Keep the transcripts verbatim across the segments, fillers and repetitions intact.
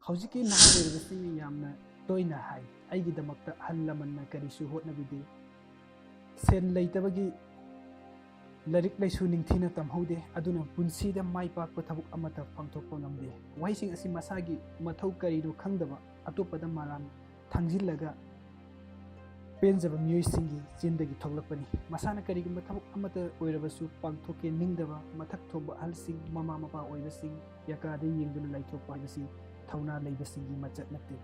ꯍꯧꯖꯤꯛꯀꯤ ꯅꯍꯥ ꯑꯣꯏꯔꯤꯕꯁꯤꯡꯅ ꯌꯥꯝꯅ ꯇꯣꯏꯅ ꯍꯥꯏ, "ꯑꯩꯒꯤꯗꯃꯛꯇ ꯑꯍꯜ ꯂꯃꯟꯅ ꯀꯔꯤꯁꯨ ꯍꯣꯠꯅꯕꯤꯗꯦ, ꯁꯦꯜ ꯂꯩꯇꯕꯒꯤ ꯂꯥꯏꯔꯤꯛ ꯂꯥꯏꯁꯨ ꯅꯤꯡꯊꯤꯅ ꯇꯝꯍꯧꯗꯦ, ꯑꯗꯨꯅ ꯄꯨꯟꯁꯤꯗ ꯃꯥꯏ ꯄꯥꯛꯄ ꯊꯕꯛ ꯑꯃꯠꯇ ꯄꯥꯡꯊꯣꯛꯄ ꯉꯝꯗꯦ"꯫ ꯋꯥꯍꯩꯁꯤꯡ ꯑꯁꯤ ꯃꯁꯥꯒꯤ ꯃꯊꯧ ꯀꯔꯤꯅꯣ ꯈꯪꯗꯕ, ꯑꯇꯣꯞꯄꯗ ꯃꯔꯥꯟ ꯊꯥꯡꯖꯤꯜꯂꯒ ꯄꯦꯟꯖꯕ ꯃꯤꯑꯣꯏꯁꯤꯡꯒꯤ ꯆꯤꯟꯗꯒꯤ ꯊꯣꯛꯂꯛꯄꯅꯤ꯫ ꯃꯁꯥꯅ ꯀꯔꯤꯒꯨꯝꯕ ꯊꯕꯛ ꯑꯃꯠꯇ ꯑꯣꯏꯔꯕꯁꯨ ꯄꯥꯡꯊꯣꯛꯀꯦ ꯅꯤꯡꯗꯕ ꯃꯊꯛ ꯊꯣꯡꯕ ꯑꯍꯜꯁꯤꯡ, ꯃꯃꯥ ꯃꯄꯥ ꯑꯣꯏꯕꯁꯤꯡ ꯌꯥꯀꯥꯗ ꯌꯦꯡꯗꯨꯅ ꯂꯩꯊꯣꯛꯄ ꯍꯥꯏꯕꯁꯤ ꯊꯧꯅꯥ ꯂꯩꯕꯁꯤꯡꯒꯤ ꯃꯆꯠ ꯅꯠꯇꯦ꯫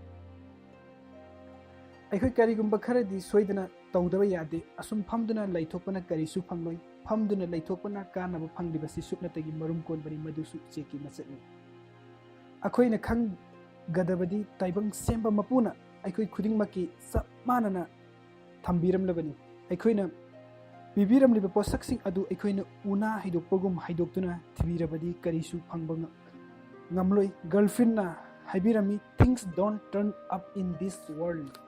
ꯑꯩꯈꯣꯏ ꯀꯔꯤꯒꯨꯝꯕ ꯈꯔꯗꯤ ꯁꯣꯏꯗꯅ ꯇꯧꯗꯕ ꯌꯥꯗꯦ꯫ ꯑꯁꯨꯝ ꯐꯝꯗꯨꯅ ꯂꯩꯊꯣꯛꯄꯅ ꯀꯔꯤꯁꯨ ꯐꯪꯂꯣꯏ꯫ ꯐꯝꯗꯨꯅ ꯂꯩꯊꯣꯛꯄꯅ ꯀꯥꯟꯅꯕ ꯐꯪꯂꯤꯕꯁꯤ ꯁꯨꯞꯅꯇꯒꯤ ꯃꯔꯨꯝ ꯀꯣꯟꯕꯅꯤ, ꯃꯗꯨꯁꯨ ꯎꯆꯦꯛꯀꯤ ꯃꯆꯠꯅꯤ꯫ ꯑꯩꯈꯣꯏꯅ ꯈꯪꯒꯗꯕꯗꯤ ꯇꯥꯏꯕꯪ ꯁꯦꯝꯕ ꯃꯄꯨꯅ ꯑꯩꯈꯣꯏ ꯈꯨꯗꯤꯡꯃꯛꯀꯤ ꯆꯞ ꯃꯥꯟꯅꯅ ꯊꯝꯕꯤꯔꯝꯂꯕꯅꯤ꯫ ꯑꯩꯈꯣꯏꯅ ꯄꯤꯕꯤꯔꯝꯂꯤꯕ ꯄꯣꯠꯁꯛꯁꯤꯡ ꯑꯗꯨ ꯑꯩꯈꯣꯏꯅ ꯎꯅꯥ ꯍꯩꯗꯣꯛꯄꯒꯨꯝ ꯍꯩꯗꯣꯛꯇꯨꯅ ꯊꯤꯕꯤꯔꯕꯗꯤ ꯀꯔꯤꯁꯨ ꯐꯪꯕ ꯉ-, ꯉꯝꯂꯣꯏ꯫ ꯒꯔꯜꯐ꯭ꯔꯦꯟꯅ ꯍꯥꯏꯕꯤꯔꯝꯃꯤ, "Things don't turn up in this world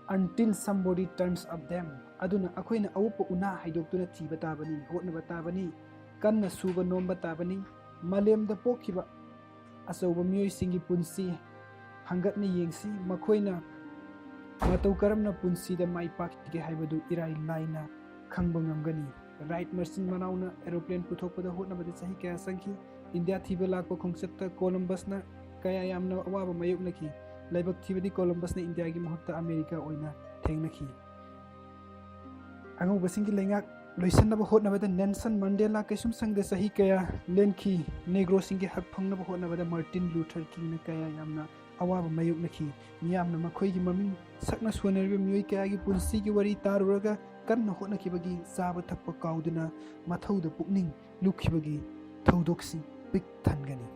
until somebody turns up them." ꯑꯗꯨꯅ ꯑꯩꯈꯣꯏꯅ ꯑꯎꯞꯄ ꯎꯅꯥ ꯍꯩꯗꯣꯛꯇꯨꯅ ꯊꯤꯕ ꯇꯥꯕꯅꯤ, ꯍꯣꯠꯅꯕ ꯇꯥꯕꯅꯤ, ꯀꯟꯅ ꯁꯨꯕ ꯅꯣꯝꯕ ꯇꯥꯕꯅꯤ꯫ ꯃꯥꯂꯦꯝꯗ ꯄꯣꯛꯈꯤꯕ ꯑꯆꯧꯕ ꯃꯤꯑꯣꯏꯁꯤꯡꯒꯤ ꯄꯨꯟꯁꯤ ꯍꯪꯒꯠꯅ ꯌꯦꯡꯁꯤ, ꯃꯈꯣꯏꯅ ꯃꯇꯧ ꯀꯔꯝꯅ ꯄꯨꯟꯁꯤꯗ ꯃꯥꯏ ꯄꯥꯛꯈꯤꯒꯦ ꯍꯥꯏꯕꯗꯨ ꯏꯔꯥꯏ ꯂꯥꯏꯅ ꯈꯪꯕ ꯉꯝꯒꯅꯤ꯫ ꯔꯥꯏꯠ ꯃꯔꯁꯤꯟ ꯃꯅꯥꯎꯅ aeroplane ꯄꯨꯊꯣꯛꯄꯗ ꯍꯣꯠꯅꯕꯗ ꯆꯍꯤ ꯀꯌꯥ ꯆꯪꯈꯤ꯫ ꯏꯟꯗꯤꯌꯥ ꯊꯤꯕ ꯂꯥꯛꯄ ꯈꯣꯡꯆꯠꯇ ꯀꯣꯂꯝꯕꯁꯅ ꯀꯌꯥ ꯌꯥꯝꯅ ꯑꯋꯥꯕ ꯃꯥꯌꯣꯛꯅꯈꯤ꯫ ꯂꯥꯏꯕꯛ ꯊꯤꯕꯗꯤ ꯀꯣꯂꯝꯕꯁꯅ ꯏꯟꯗꯤꯌꯥꯒꯤ ꯃꯍꯨꯠꯇ ꯑꯃꯦꯔꯤꯀꯥ ꯑꯣꯏꯅ ꯊꯦꯡꯅꯈꯤ꯫ ꯑꯉꯧꯕꯁꯤꯡꯒꯤ ꯂꯩꯉꯥꯛ ꯂꯣꯏꯁꯤꯟꯅꯕ ꯍꯣꯠꯅꯕꯗ ꯅꯦꯜꯁꯟ ꯃꯟꯗꯦꯂꯥ ꯀꯩꯁꯨꯝꯁꯪꯗ ꯆꯍꯤ ꯀꯌꯥ ꯂꯦꯟꯈꯤ꯫ ꯅꯦꯒ꯭ꯔꯣꯁꯤꯡꯒꯤ ꯍꯛ ꯐꯪꯅꯕ ꯍꯣꯠꯅꯕꯗ ꯃꯥꯔꯇꯤꯟ ꯂꯨꯊꯔ ꯀꯤꯡꯅ ꯀꯌꯥ ꯌꯥꯝꯅ ꯑꯋꯥꯕ ꯃꯥꯌꯣꯛꯅꯈꯤ꯫ ꯃꯤꯌꯥꯝꯅ ꯃꯈꯣꯏꯒꯤ ꯃꯃꯤꯡ ꯁꯛꯅ ꯁꯣꯟꯅꯔꯤꯕ ꯃꯤꯑꯣꯏ ꯀꯌꯥꯒꯤ ꯄꯨꯟꯁꯤꯒꯤ ꯋꯥꯔꯤ ꯇꯥꯔꯨꯔꯒ ꯀꯟꯅ ꯍꯣꯠꯅꯈꯤꯕꯒꯤ, ꯆꯥꯕ ꯊꯛꯄ ꯀꯥꯎꯗꯨꯅ ꯃꯊꯧꯗ ꯄꯨꯛꯅꯤꯡ ꯂꯨꯞꯈꯤꯕꯒꯤ ꯊꯧꯗꯣꯛꯁꯤꯡ ꯄꯤꯛ ꯊꯟꯒꯅꯤ꯫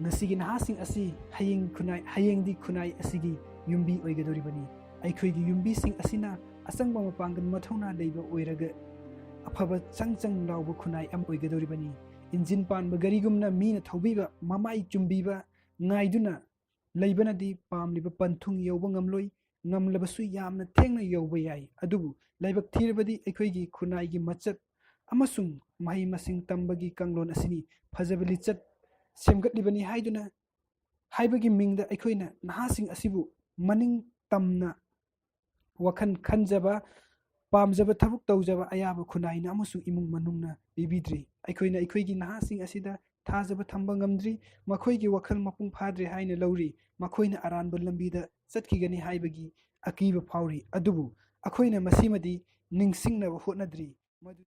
ꯉꯁꯤꯒꯤ ꯅꯍꯥꯁꯤꯡ ꯑꯁꯤ ꯍꯌꯦꯡ ꯈꯨꯟꯅꯥꯏ, ꯍꯌꯦꯡꯗꯤ ꯈꯨꯟꯅꯥꯏ ꯑꯁꯤꯒꯤ ꯌꯨꯝꯕꯤ ꯑꯣꯏꯒꯗꯧꯔꯤꯕꯅꯤ꯫ ꯑꯩꯈꯣꯏꯒꯤ ꯌꯨꯝꯕꯤꯁꯤꯡ ꯑꯁꯤꯅ ꯑꯆꯪꯕ ꯃꯄꯥꯡꯒꯜ ꯃꯊꯧꯅꯥ ꯂꯩꯕ ꯑꯣꯏꯔꯒ ꯑꯐꯕ ꯆꯪ ꯆꯪ ꯂꯥꯎꯕ ꯈꯨꯟꯅꯥꯏ ꯑꯃ ꯑꯣꯏꯒꯗꯧꯔꯤꯕꯅꯤ꯫ ꯏꯟꯖꯤꯟ ꯄꯥꯟꯕ ꯒꯥꯔꯤꯒꯨꯝꯅ ꯃꯤꯅ ꯊꯧꯕꯤꯕ, ꯃꯃꯥꯏ ꯆꯨꯝꯕꯤꯕ ꯉꯥꯏꯗꯨꯅ ꯂꯩꯕꯅꯗꯤ ꯄꯥꯝꯂꯤꯕ ꯄꯟꯊꯨꯡ ꯌꯧꯕ ꯉꯝꯂꯣꯏ꯫ ꯉꯝꯂꯕꯁꯨ ꯌꯥꯝꯅ ꯊꯦꯡꯅ ꯌꯧꯕ ꯌꯥꯏ꯫ ꯑꯗꯨꯕꯨ ꯂꯥꯏꯕꯛ ꯊꯤꯔꯕꯗꯤ ꯑꯩꯈꯣꯏꯒꯤ ꯈꯨꯟꯅꯥꯏꯒꯤ ꯃꯆꯠ ꯑꯃꯁꯨꯡ ꯃꯍꯩ ꯃꯁꯤꯡ ꯇꯝꯕꯒꯤ ꯀꯥꯡꯂꯣꯟ ꯑꯁꯤꯅꯤ꯫ ꯐꯖꯕ ꯂꯤꯆꯠ ꯁꯦꯝꯒꯠꯂꯤꯕꯅꯤ ꯍꯥꯏꯗꯨꯅ ꯍꯥꯏꯕꯒꯤ ꯃꯤꯡꯗ ꯑꯩꯈꯣꯏꯅ ꯅꯍꯥꯁꯤꯡ ꯑꯁꯤꯕꯨ ꯃꯅꯤꯡ ꯇꯝꯅ ꯋꯥꯈꯜ ꯈꯟꯖꯕ, ꯄꯥꯝꯖꯕ ꯊꯕꯛ ꯇꯧꯖꯕ ꯑꯌꯥꯕ ꯈꯨꯟꯅꯥꯏꯅ ꯑꯃꯁꯨꯡ ꯏꯃꯨꯡ ꯃꯅꯨꯡꯅ ꯄꯤꯕꯤꯗ꯭ꯔꯤ꯫ ꯑꯩꯈꯣꯏꯅ ꯑꯩꯈꯣꯏꯒꯤ ꯅꯍꯥꯁꯤꯡ ꯑꯁꯤꯗ ꯊꯥꯖꯕ ꯊꯝꯕ ꯉꯝꯗ꯭ꯔꯤ꯫ ꯃꯈꯣꯏꯒꯤ ꯋꯥꯈꯜ ꯃꯄꯨꯡ ꯐꯥꯗ꯭ꯔꯦ ꯍꯥꯏꯅ ꯂꯧꯔꯤ꯫ ꯃꯈꯣꯏꯅ ꯑꯔꯥꯟꯕ ꯂꯝꯕꯤꯗ ꯆꯠꯈꯤꯒꯅꯤ ꯍꯥꯏꯕꯒꯤ ꯑꯀꯤꯕ ꯐꯥꯎꯔꯤ꯫ ꯑꯗꯨꯕꯨ ꯑꯩꯈꯣꯏꯅ ꯃꯁꯤꯃꯗꯤ ꯅꯤꯡꯁꯤꯡꯅꯕ ꯍꯣꯠꯅꯗ꯭ꯔꯤ꯫ ꯃꯗꯨ